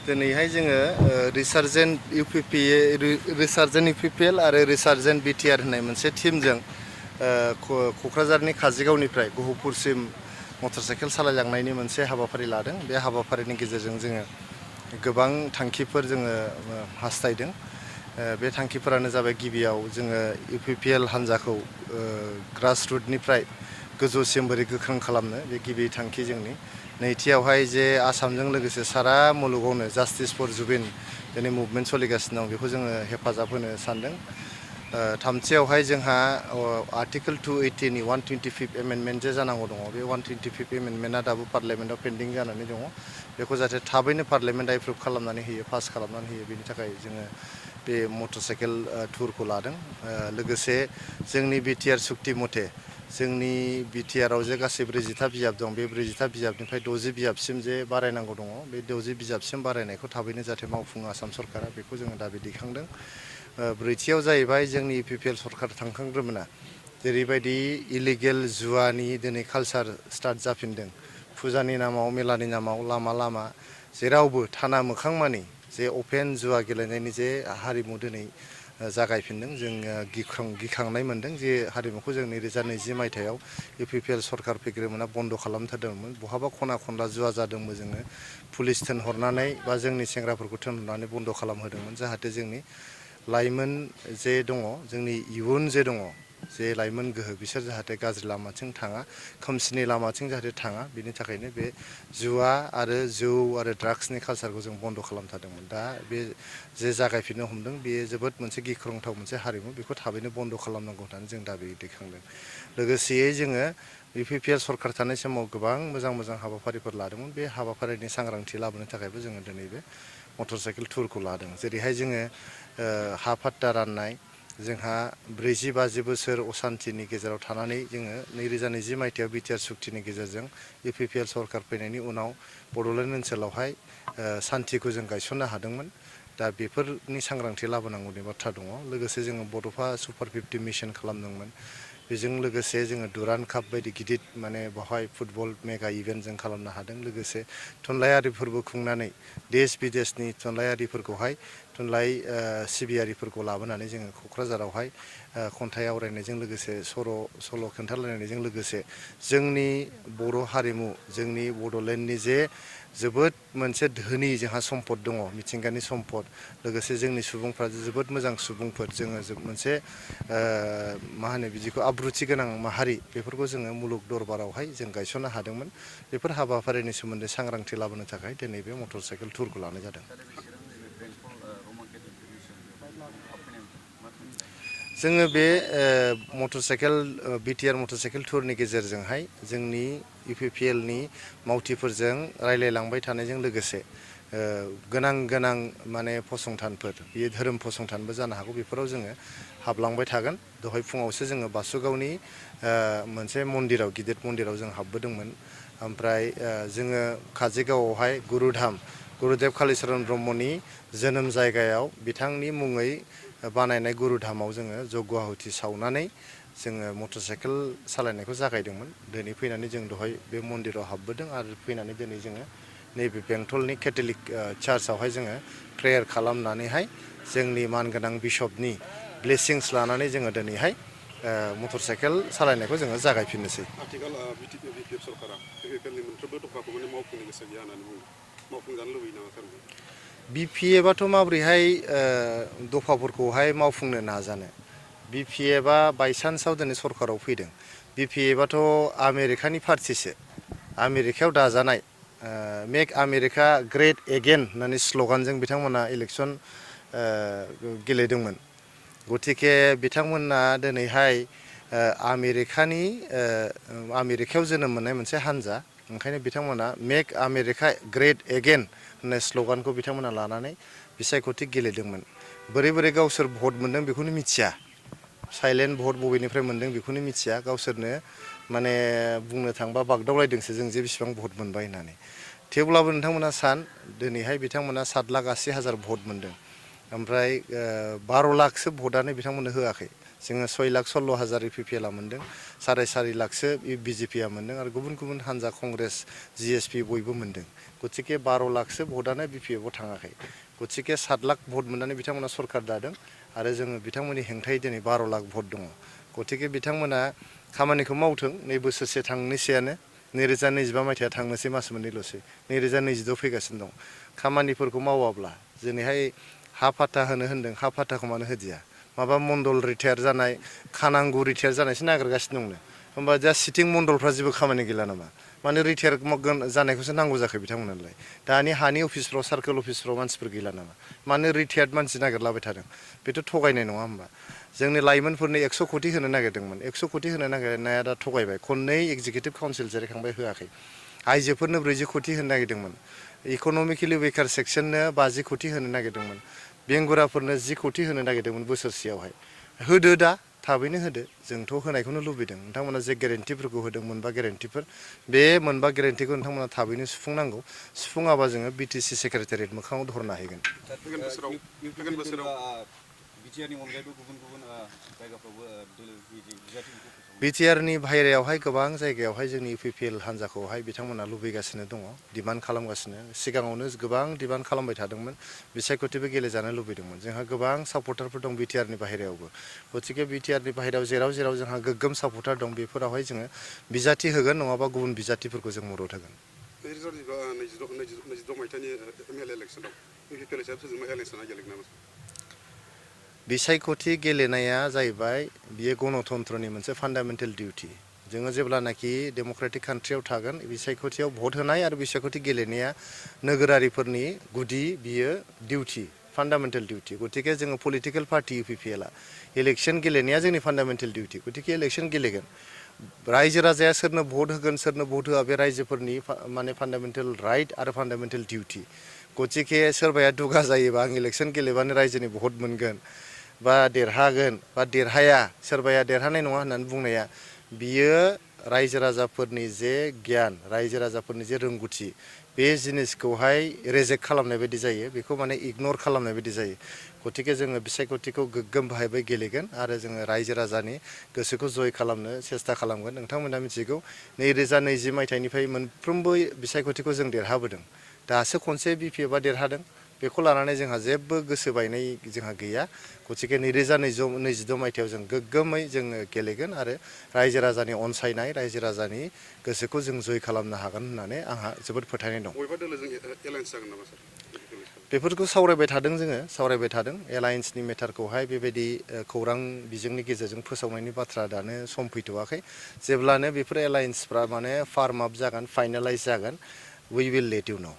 दिनैहाय जोङो रिसार्जेन्ट इउपिपिएल आरो रिसार्जेन्ट बिटिआर होननाय मोनसे टीमजों क'क्राझारनि काजिगावनिफ्राय गहपुरसिम मटरसाइकेल सालायलांनायनि मोनसे हाबाफारि लादों। बे हाबाफारिनि गेजेरजों जोङो गोबां थांखिफोर जोङो हास्थायदों। बे थांखिफोरानो जाबाय गिबियाव जोङो इउपिपिएल हान्जाखौ ग्रासरुटनिफ्राय गोजौसिम बोरै गोख्रों खालामनो बे गिबि थांखि जोंनि। नैथियावहाय जे आसामजों लोगोसे सारा मुलुगावनो जास्टिस फर जुबिन दिनै मुभमेन्ट सोलिगासिनो दं, बेखौ जोङो हेफाजाब होनो सानदों। थामथियावहाय जोंहा आर्टिकोल 280नि 125 एमेन्डमेन्ट जे जानांगौ दङ, बे 125 एमेन्डमेन्टआ दाबो पार्लियामेन्टआव पेन्डिं जानानै दङ। बेखौ जाहाथे थाबैनो पार्लियामेन्टआ एप्रुभ खालामनानै होयो, पास खालामनानै होयो, बेनि थाखाय जोङो बे मटरसाइकेल टुरखौ लादों। लोगोसे जोंनि बिटिआर सुक्ति मथे जोंनि बिटिआरआव जे गासै 40था बिजाब दं, बे 40था बिजाबनिफ्राय 60 बिजाबसिम जे बारायनांगौ दङ, बे 60 बिजाबसिम बारायनायखौ थाबैनो जाहाथे मावफुङो आसाम सरकारा, बेखौ जोङो दाबि दैखांदों। ब्रैथियाव जाहैबाय जोंनि इउपिपिएल सरकार थांखांग्रोमोना जेरैबायदि इलिगेल जुवानि दिनै कालसार स्टार्ट जाफिनदों, फुजानि नामाव मेलानि नामाव लामा लामा जेरावबो थाना मोखां मानि जे अपेन जुवा गेलेनायनि जे हारिमु दिनै जागायफिनदों। जों गिखांनाय मोनदों जे हारिमुखौ जों 2020 मायथाइयाव इउपिपिएल सरकार फैग्रोमोना बन्द' खालामथारदोंमोन। बहाबा खना खनला जुवा जादोंबो जोङो पुलिस थिनहरनानै बा जोंनि सेंग्राफोरखौ थिनहरनानै बन्द' खालामहोदोंमोन, जाहाथे जोंनि लाइमोन जे दङ, जोंनि इयुन जे दङ, जे लाइमोन गोहो, बिसोर जाहाथे गाज्रि लामाथिं थाङा, खोमसिनि लामाथिं जाहाथे थाङा, बिनि थाखायनो बे जुवा आरो जौ आरो ड्राग्सनि कालसारखौ जों बन्द' खालामथारदोंमोन। दा बे जे जागायफिननो हमदों, बेयो जोबोद मोनसे गिख्रंथाव मोनसे हारिमु, बेखौ थाबैनो बन्द' खालामनांगौ होननानै जों दाबि दैखांदों। लोगोसेयै जोङो इउपिपिएल सरकार थानाय समाव गोबां मोजां मोजां हाबाफारिफोर लादोंमोन। बे हाबाफारिनि सांग्रांथि लाबोनो थाखायबो जोङो दिनै बे मटरसाइकेल टुरखौ लादों। जेरैहाय जोङो हा पाट्टा राननाय, जोंहा 40-50 बोसोर असान्तिनि गेजेराव थानानै जोङो 2020 मायथाइयाव बिटिआर सुक्तिनि गेजेरजों इउपिपिएल सरकार फैनायनि उनाव बड'लेण्ड ओनसोलावहाय सान्तिखौ जों गायसननो हादोंमोन। दा बेफोरनि सांग्रांथि लाबोनांगौनि बाथ्रा दङ। लोगोसे जोङो बड'फा सुपार 50 मिशन खालामदोंमोन। बेजों लोगोसे जोङो दुरान्ड काप बायदि गिदिर माने बेवहाय फुटबल मेगा इभेन्ट जों खालामनो हादों। लोगोसे थुनलाइयारि फोरबो खुंनानै देश बिदेशनि थुनलाइयारिफोरखौहाय थुनलाइ सिबियारिफोरखौ लाबोनानै जोङो क'क्राझारावहाय खन्थाइ आवरायनायजों लोगोसे सल' खोन्थालायनायजों लोगोसे जोंनि बर' हारिमु, जोंनि बड'लेण्डनि जे जोबोद मोनसे धोनि जोंहा सम्पद दङ, मिथिंगानि सम्पद, लोगोसे जोंनि सुबुंफ्रा जोबोद मोजां सुबुंफोर, जोङो मोनसे मा होनो बिदिखौ आब्रुथि गोनां माहारि, बेफोरखौ जोङो मुलुग दरबारावहाय जों गायसननो हादोंमोन। बेफोर हाबाफारिनि सोमोन्दै सांग्रांथि लाबोनो थाखाय दिनै बे मटर साइकेल टुरखौ लानाय जादों। जोङो बे motorcycle BTR motorcycle टुरनि गेजेरजोंहाय जोंनि इउपिपिएलनि मावथिफोरजों रायलायलांबाय थानायजों लोगोसे गोनां गोनां माने फसंथानफोर, बियो धोरोम फसंथानबो जानो हागौ, बेफोराव जोङो हाबलांबाय थागोन। दहाय फुङावसो जोङो बासुगावनि मोनसे मन्दिराव, गिदिर मन्दिराव जों हाबबोदोंमोन। ओमफ्राय जोङो काजिगावआवहाय गुरुदेब कालिचरन ब्रह्मनि जोनोम जायगायाव बिथांनि मुङै बानायनाय गुरुधामाव जोङो जग्य आहुति सावनानै जोङो मटर साइकेल सालायनायखौ जागायदोंमोन। दिनै फैनानै जों दहाय बे मन्दिराव हाबबोदों आरो फैनानै दिनै जोङो नैबे बेंटलनि केथलिक चार्चआवहाय जोङो प्रेयार खालामनानैहाय जोंनि मानगोनां बिशपनि ब्लेसिंस लानानै जोङो दिनैहाय मटर साइकेल सालायनायखौ जोङो जागायफिननोसै। आथिखाल बिटिआर सरकारा इउपिपिएलनि मोनफ्रोमबो दफाखौ माने मावफुंनो गोसो गैया होननानै बुंदों, मावफुंजानो लुबैयो नामा सारमोन? बिपिएफआथ' माबोरैहाय दफाफोरखौहाय मावफुंनो नाजानो। बिपिएफआ बायसान्सआव दिनै सरकाराव फैदों। बिपिएफआथ' आमेरिकानि पार्टिसो, आमेरिकायाव दाजानाय, मेक आमेरिका ग्रेट एगेन होननानै स्ल'गानजों बिथांमोना इलेक्सन गेलेदोंमोन। गतिके बिथांमोना दिनैहाय आमेरिकायाव जोनोम मोननाय मोनसे हान्जा, ओंखायनो बिथांमोना मेक आमेरिका ग्रेट एगेन होननाय स्ल'गानखौ बिथांमोना लानानै बिसायख'थि गेलेदोंमोन। बोरै बोरै गावसोर भट मोन्दों बेखौनो मिथिया, साइलेन्ट भट बबेनिफ्राय मोन्दों बेखौनो मिथिया, गावसोरनो माने बुंनो थांबा बागदावलायदोंसो जों जे बेसेबां भट मोनबाय होननानै। थेवब्लाबो नोंथांमोना दिनैहाय बिथांमोना 7,80,000 भट मोन्दों, ओमफ्राय 12 लाखसो भटआनो बिथांमोननो होआखै। जोङो 6,16,000 इपिपिएलआ मोन्दों 4.5 लाखसो बिजेपिआ मोन्दों आरो गुबुन गुबुन हान्जा कंग्रेस जिएसपि बयबो मोन्दों गतिके 12 लाखसो भटआनो बिपिएफआव थाङाखै गतिके 7 लाख भट मोननानै बिथांमोना सरकार दादों आरो जोङो बिथांमोननि हेंथायै दिनै 12 लाख भट दङ गतिके बिथांमोना खामानिखौ मावथों नै बोसोरसे थांनोसैयानो 2025 मायथाइया थांनोसै मास मोननैल'सै 2026 फैगासिनो दं खामानिफोरखौ मावाब्ला दिनैहाय हा फाथा होनो होन्दों हा फाथाखौ मानो होदिया माबा मण्डल रिटायार जानाय खानांगौ रिटायार जानायसो नागिरगासिनो दंनो होमबा दा सिटिं मण्डलफ्रा जेबो खामानि गैला नामा माने रिटायार जानायखौसो नांगौ जाखो बिथांमोननोलाय दानि हानि अफिसफ्राव सार्कोल अफिसफ्राव मानसिफोर गैला नामा मानो रिटायार्ड मानसि नागिरलाबाय थादों बेथ' थगायनाय नङा होमबा जोंनि लाइमोनफोरनो 100 कोटि होनो नागिरदोंमोन 100 कोटि होनो नागिरनाया दा थगायबाय खननै एग्जिकिउटिभ काउन्सिल जिरायखांबाय होआखै आइजोफोरनो 40 कोटि होनो नागिरदोंमोन इक'नमिकेलि वेकार सेक्सननो 50 कोटि होनो नागिरदोंमोन बेंगुराफोरनो 10 कोटि होनो नागिरदोंमोन बोसोरसेयावहाय होदो दा थाबैनो होदो जोंथ' होनायखौनो लुबैदों नोंथांमोना जे गेरेन्टिफोरखौ होदों मोनबा गेरेन्टिफोर बे मोनबा गेरेन्टिखौ नोंथांमोना थाबैनो सुफुंनांगौ सुफुङाबा जोङो बिटिसि सेक्रेटारियेट मोखाङाव धरना हैगोन फैगोन बोसोराव बिटिआरनि अनगायैबो गुबुन गुबुन जायगाफ्रावबो बिजाथिफोरखौ बिटिआरनि बाहेरायावहाय गोबां जायगायावहाय जोंनि इउपिपिएल हान्जाखौहाय बिथांमोना लुबैगासिनो दङ डिमान्ड खालामगासिनो सिगाङावनो गोबां डिमान्ड खालामबाय थादोंमोन बिसायख'थिबो गेलेजानो लुबैदोंमोन जोंहा गोबां सापर्टारफोर दं बिटिआरनि बाहेरायावबो गतिके बिटिआरनि बाहेरायाव जेराव जेराव जोंहा गोग्गोम सापर्टार दं बेफोरावहाय जोङो बिजाथि होगोन नङाबा गुबुन बिजाथिफोरखौ जों मदद होगोन 2026 मायथाइनि एमएलए इलेक्सनाव इउपिपिएल हिसाबै सोरजोंबा इलेक्सना गेलेगोन नामा बिसायख'थि गेलेनाया जाहैबाय बियो गणतन्त्रनि मोनसे फान्डामेन्टेल डिउटि जोङो जेब्लानाखि डेम'क्रेटिक कान्ट्रियाव थागोन बिसायख'थियाव भट होनाय आरो बिसायख'थि गेलेनाया नोगोरारिफोरनि गुदि बियो डिउटि फान्डामेन्टेल डिउटि गतिके जोङो पलिटिकेल पार्टि इउपिपिएलआ इलेक्सन गेलेनाया जोंनि फान्डामेन्टेल डिउटि गतिके इलेक्सन गेलेगोन रायजो राजाया सोरनो भट होगोन सोरनो भट होआ बे रायजोफोरनि माने फान्डामेन्टेल राइट आरो फान्डामेन्टेल डिउटि गतिके सोरबाया दुगा जायोबा आं इलेक्सन गेलेबानो रायजोनि भट मोनगोन बा देरहागोन बा देरहाया सोरबाया देरहानाय नङा होननानै बुंनाया बियो रायजो राजाफोरनि जे गियान रायजो राजाफोरनि जे रोंगौथि बे जिनिसखौहाय रेजेक्ट खालामनाय बायदि जायो बेखौ माने इगनर खालामनाय बायदि जायो गतिके जोङो बिसायख'थिखौ गोग्गोम बाहायबाय गेलेगोन आरो जोङो रायजो राजानि गोसोखौ जय खालामनो सेस्था खालामगोन नोंथांमोना मिथिगौ 2020 मायथाइनिफ्राय मोनफ्रोमबो बिसायख'थिखौ जों देरहाबोदों दासो खनसे बिपिएफआ देरहादों बेखौ लानानै जोंहा जेबो गोसो बायनाय जोंहा गैया गतिके 2022 मायथाइयाव जों गोग्गोमै जोङो गेलेगोन आरो रायजो राजानि अनसायनाय रायजो राजानि गोसोखौ जों जय खालामनो हागोन होननानै आंहा जोबोद फोथायनाय दं बबेबा दोलोजों एलायन्स जागोन नामा सार बेफोरखौ सावरायबाय थादों जोङो सावरायबाय थादों एलायन्सनि मेटारखौहाय बेबायदि खौरां बिजोंनि गेजेरजों फोसावनायनि बाथ्रा दानो सम फैथ'वाखै जेब्लानो बेफोर एलायन्सफ्रा माने फार्म आप जागोन फाइनालाइज जागोन वी विल लेट इउ नो